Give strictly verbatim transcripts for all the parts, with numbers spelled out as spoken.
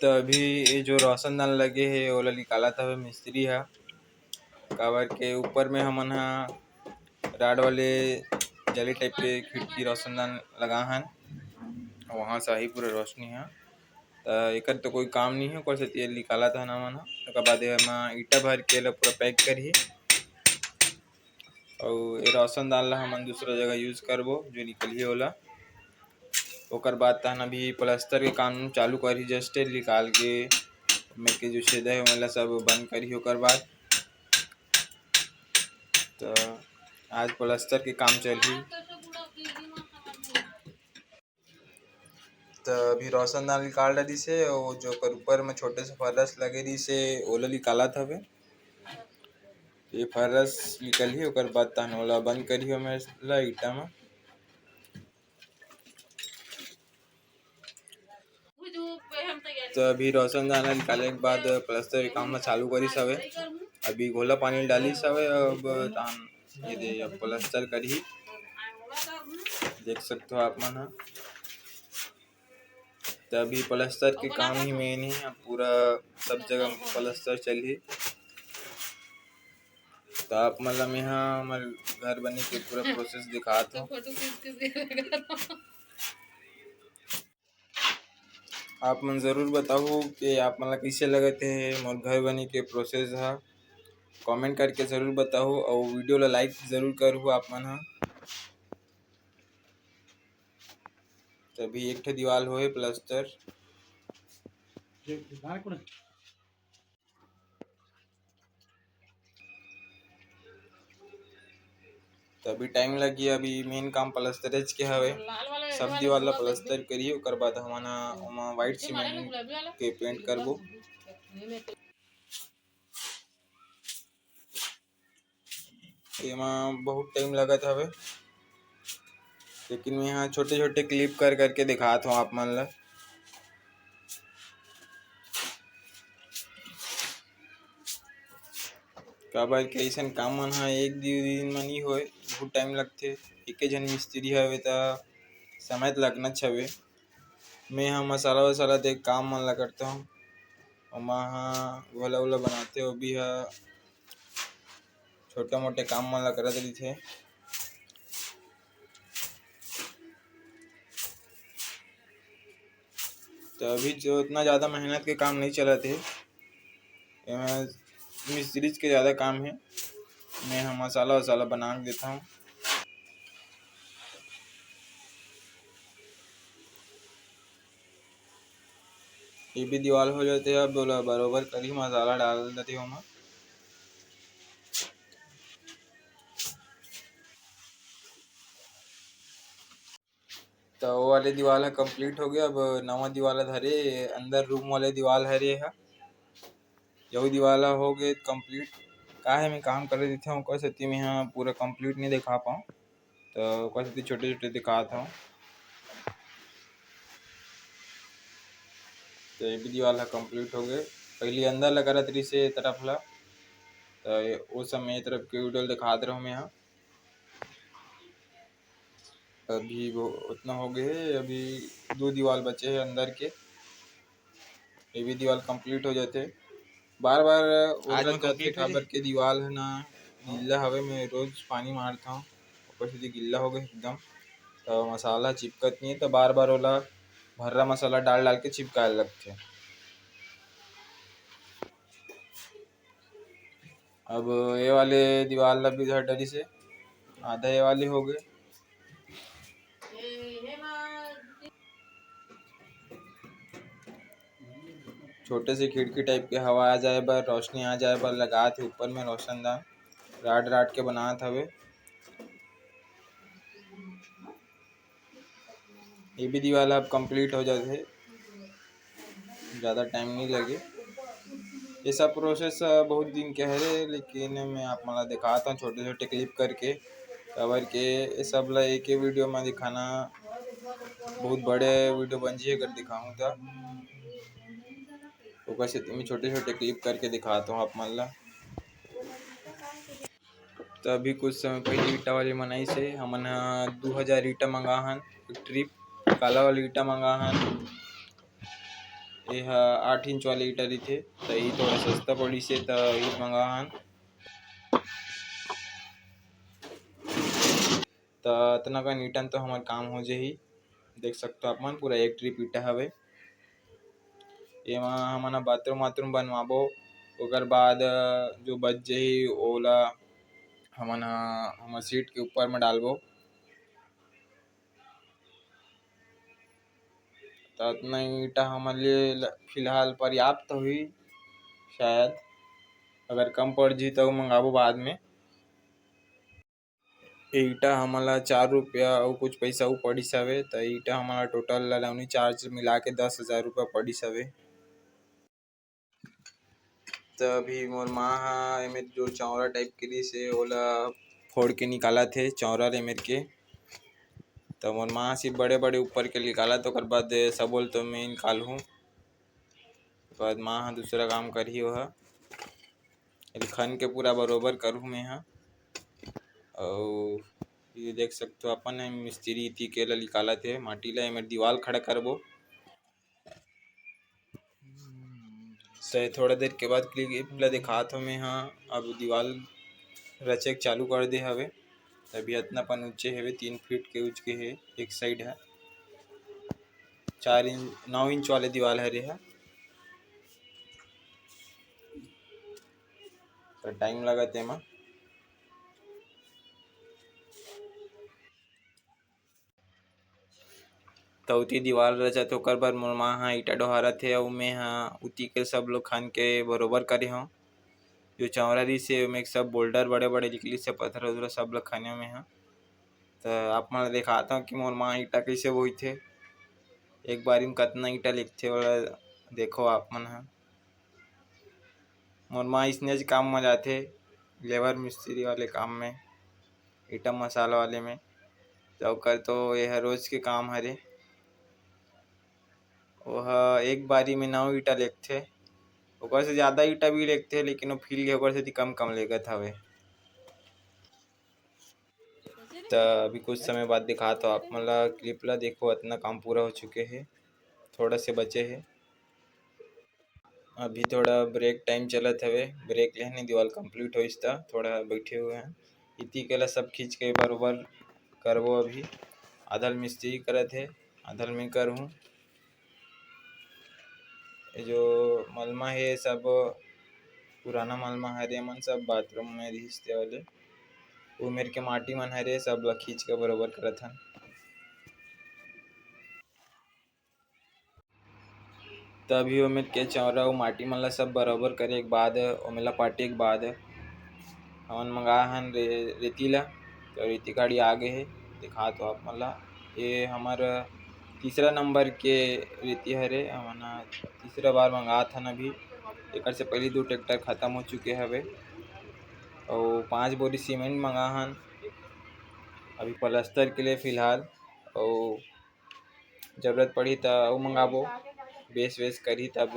त अभी ये जो रोशनदान लगे हे, ओला निकालत हवे मिस्त्री ह, काबर के ऊपर में हमन ह rod वाले जाली type के खिड़की रोशनदान लगा हन, वहाँ से आही पूरा रोशनी ह। त एकर तो कोई काम नहीं है, ओकर सेती ये निकालत हन हमन ह। ओकर बाद एमा ईटा भर के एला पूरा pack करही, अउ ये रोशनदान ला हमन दूसरा जगह use करबो, जो निकलही ओला। ओकर बाद तहन अभी प्लास्टर के काम चालू करही, just निकाल के ओमे के जो छेदा हे, ओला सब बंद करही। ओकर बाद त आज प्लास्टर के काम चलही। त अभी रोशनदान निकाल डालिस हे, अउ जो ओकर ऊपर में छोटे से फर्श लगे रिहिस हे, ओला निकालत हवे। ये फर्श निकलही, ओकर बाद तहन ओला बंद करही, ओमे ला ईटा में। त अभी रोशनदान निकाले के बाद प्लास्टर के काम ला चालू करिस हवे। अभी घोला पानी डालिस हवे, अब तहन ये दे, अब प्लास्टर करही, देख सकत हो आप मन ह। त अभी प्लास्टर के काम ही main हे, अब पूरा सब जगह प्लास्टर चलही। त आप मन ला मेहा हमर घर बने के पूरा process दिखात हूँ। आप मन जरूर बताहू कि आप मन ला कइसे लगत हे मोर घर बने के process ह, comment करके जरूर बताहू, अउ video ला like जरूर करहू आप मन ह। तभी एक ठे दीवाल होए प्लास्टर। त अभी time लगी, अभी main काम प्लास्टरेज के हवे। सब दीवाल ला प्लास्टर करिए, ओकर बाद हमन ह ओमा white cement के paint करबो। एमा बहुत time लगत हवे, लेकिन मैं यहाँ छोटे-छोटे clip कर करके दिखात हूँ आप मन ला। काबर के अइसन काम मन ह एक दू दिन म नइ होय, बहुत time लगथे। एके झन मिस्त्री हवे त समय त लगनाच हवे। मैं ह मसाला वसाला देख काम मन ला करथों, ओमा ह घोला उला बनाथे, ओ भी ह छोटे मोटे काम मन ला करत रहिथे। त अभी जो उतना ज़्यादा मेहनत के काम नइ चलत हे, एमा मिस्त्रीच के ज़्यादा काम हे। मैं ह मसाला वसाला बना के देथों। ये भी दीवाल हो जाथे, अब ओला बरोबर करही, मसाला डाल देथे ओमा। त वो वाले दीवाल ह complete हो गया, अब नवा दीवाल ह धरे, अंदर room वाले दीवाल हरे ह, यहू दीवाल ह हो गए complete। काहे मैं काम करे देथों, ओकर सेती मैं ह पूरा complete नइ दिखा पाऊँ, त ओकर सेती छोटे-छोटे दिखात हूँ। त ये भी दीवाल ह complete हो गए। पहली अंदर ला करत रहिस हे ये तरफ ला, त ओ समय ये तरफ के video ल दिखात रहूँ मैं ह। अभी वो उतना हो गए हे, अभी दो दीवाल बचे हे अंदर के, ये भी दीवाल complete हो जाथे। बार बार आज ओला में जाथे complete हो काबर जाही। के दीवाल है ना गिल्ला हवे, मैं रोज पानी मारता हूँ, ऊपर से गिल्ला हो गए एकदम, तो मसाला चिपकत नहीं है, तो बार बार ओला भर्रा मसाला डाल डाल के चिपकाए लगथे। अब ये वाले दीवाल ला भी धर डरिस हे, आधा ये वाले हो गए। छोटे से खिड़की type के हवा आ जाए बर, रोशनी आ जाए बर लगात हे ऊपर में रोशनदान, rod rod के बनात हवे। ये भी दीवाल अब complete हो जाथे, ज़्यादा time नहीं लगे। ये सब process, अ, बहुत दिन के हरे, लेकिन मैं आप मन ला दिखात हूँ छोटे-छोटे clip करके, काबर के ये सब ला एक ही video में दिखाना बहुत बड़े video बन जाही अगर दिखाहूँ त। ओकर सेती मैं छोटे-छोटे clip करके दिखात हूँ आप मन ला। त अभी कुछ समय पहले ईटा वाले मन आइस हे, हमन ह दू हजार ईटा मंगा हन, एक trip काला वाला ईटा मंगा हन। एहा आठ इंच वाले ईटा रहिथे, त ई थोड़ा सस्ता पड़िस हे, त ई मंगा हन। त अतना कन ईटा म तो हमर काम हो जाही। देख सकथो आप मन, पूरा एक ट्रिप ईटा हवे। एमा हमन ह बाथरूम वाथरूम बनवाबो, ओकर बाद जो बच जाही ओला हमन ह हमर सीट के ऊपर म डालबो। त अतना ईटा हमन ले ल-, फिलहाल पर्याप्त होही शायद, अगर कम पड़ जही त अउ मंगाबो बाद में। ये ईटा हमन ला चार रुपया अउ कुछ पैसा अउ पड़िस हवे, त ईटा हमन ला टोटल लड़ौनी चार्ज मिला के दस हजार रुपया पड़िस हवे। त अभी मोर माँ ह एमेर जो चौरा टाइप के रिहिस हे, ओला फोड़ के निकालत हे, चौरा ले मेर के। त मोर माँ ह सिर्फ बड़े-बड़े ऊपर के निकालत, ओकर बाद सबो ल तो मैं निकालहूँ। ओकर बाद माँ ह दूसरा काम करही, ओह एला खन के पूरा बरोबर करहूँ मैं ह। अउ ये देख सकथो अपन, मिस्त्री इति के ला निकालत हे माटी ला, एमेर दीवाल खड़ा करबो। त थोड़ा देर के बाद क्लिप ला दिखात हो मैं ह। अब दीवाल रचे के चालू कर दे हवे। अभी अतना पन ऊंचे हवे, तीन फीट के ऊंच के हे एक साइड ह। चार इंच, नौ इंच वाले दीवाल हरे ह। त टाइम लगत एमा। त उती दीवाल रचत हे, ओकर बर मोर माँ ह ईटा डोहारत हे, अउ मैं ह उती के सब लोग खन के बरोबर करे हंव। जो चौरा रिहिस हे, ओमे सब बोल्डर बड़े-बड़े निकलिस हे, पथरा उथरा सब ल खने में ह। त आप मन ल देखात हंव कि मोर माँ ईटा कइसे बोहिथे, एक बारी म कतना ईटा लेगथे, ओला देखो आप मन ह। मोर माँ इसनेच काम म जाथे, लेबर मिस्त्री वाले काम में, ईटा मसाला वाले में। त ओकर तो एह रोज के काम हरे। ओह एक बारी में नौ ईटा लेगथे, ओकर से जादा ईटा भी लेगथे, लेकिन वो फील के ओकर सेती कम-कम लेगत हवे। त अभी कुछ समय बाद दिखात हो आप मन ला, क्लिप ला देखो, अतना काम पूरा हो चुके हे, थोड़ा से बचे हे। अभी थोड़ा ब्रेक टाइम चलत हवे, ब्रेक लेहन दीवाल कंप्लीट होइस त थोड़ा बैठे हुए हैं। इति के ला सब खींच के बरोबर करबो। अभी आधा ल मिस्त्री करत हे, आधा ल मैं करहूँ। ये जो मलमा हे, सब पुराना मलमा हरे, मन सब बाथरूम में रिहिस ते वाले, उमेर के माटी मन हरे, सब ला खींच के बरोबर करत हन। तभी ओमेर के चौरा अउ माटी मन ला सब बरोबर करे के बाद, ओमेला पाटे के बाद, हमन मंगा हन रे-, रेती ला। तो रेती गाड़ी आ गे हे, दिखात हो आप मन ला। ये हमर तीसरा नंबर के रेती हरे, हमन ह तीसरा बार मंगात हन अभी। एकर से पहले दो ट्रैक्टर खत्म हो चुके हवे, अउ पाँच बोरी सीमेंट मंगा हन अभी प्लास्टर के लिए फिलहाल। अउ जरूरत पड़ही त अउ मंगाबो, बेस वेस करही तब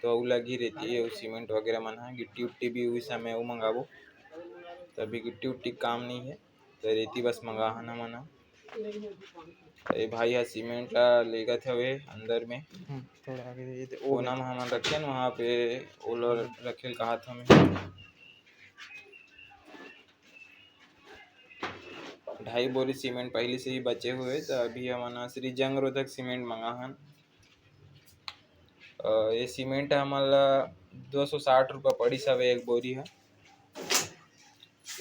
तो अउ लगही रेती अउ सीमेंट वगैरह मन ह, गिट्टी उट्टी भी उही समय अउ मंगाबो। त अभी गिट्टी उट्टी के काम नइ हे, त रेती बस मंगा हन हमन ह। त ये भाई ह सीमेंट ला लेगत हवे अंदर में। हम्म, थोड़ा आगे जाइए तो वो कोना में हमन रखेन, वहाँ पे ओला रखे ल कहत हवे। ढाई बोरी सीमेंट पहले से ही बचे हुए, तो अभी हमन ह श्री जंग रोधक सीमेंट मंगा हन। अ, ये सीमेंट हमन ला दो सौ साठ रुपया पड़िस हवे एक बोरी ह।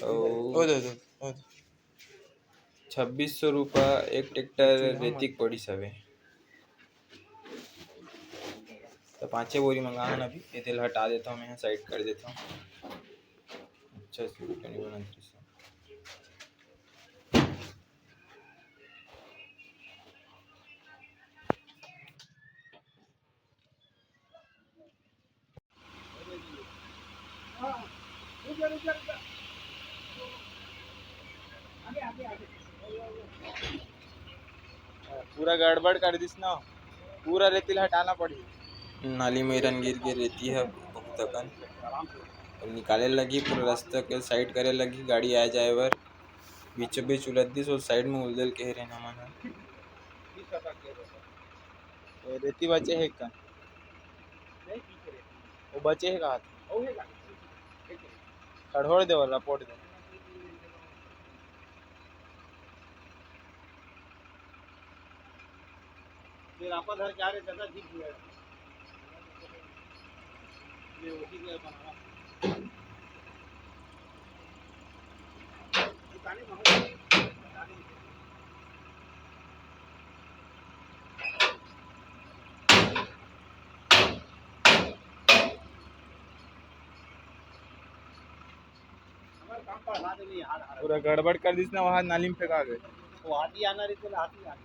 अउ ओ दे, ओ दे, ओ दे। छब्बीस सौ रुपया एक ट्रैक्टर रेती के पड़िस हवे। तो पाँचे बोरी मंगा हन अभी, ये तेल हटा देता हूँ मैं, साइड कर देता हूँ। अच्छा से वीडियो नहीं बनाते। पूरा गड़बड़ कर दिस ना, पूरा रेती ला हटाना पड़ही। नाली में रन गिर के रेती ह बहुत अकन निकाले लगी, पूरा रास्ता के साइड करे लगी, गाड़ी आ जाए बर। बीचों बीच उलद दिस, वो साइड में उलदे ल कहे रहे हमन ह। रेती बचे हे का? वो बचे हे का? खड़ोड़ दे वाला पोट दे। फिर आपा घर जा रहे दादा, जीत गया। ये वही गया बनाना। दुकानें बहुत हैं। पूरा गड़बड़ कर दिस ना, वहाँ नाली में फेंका गए। वो हाथी आना रही तो हाथी आना।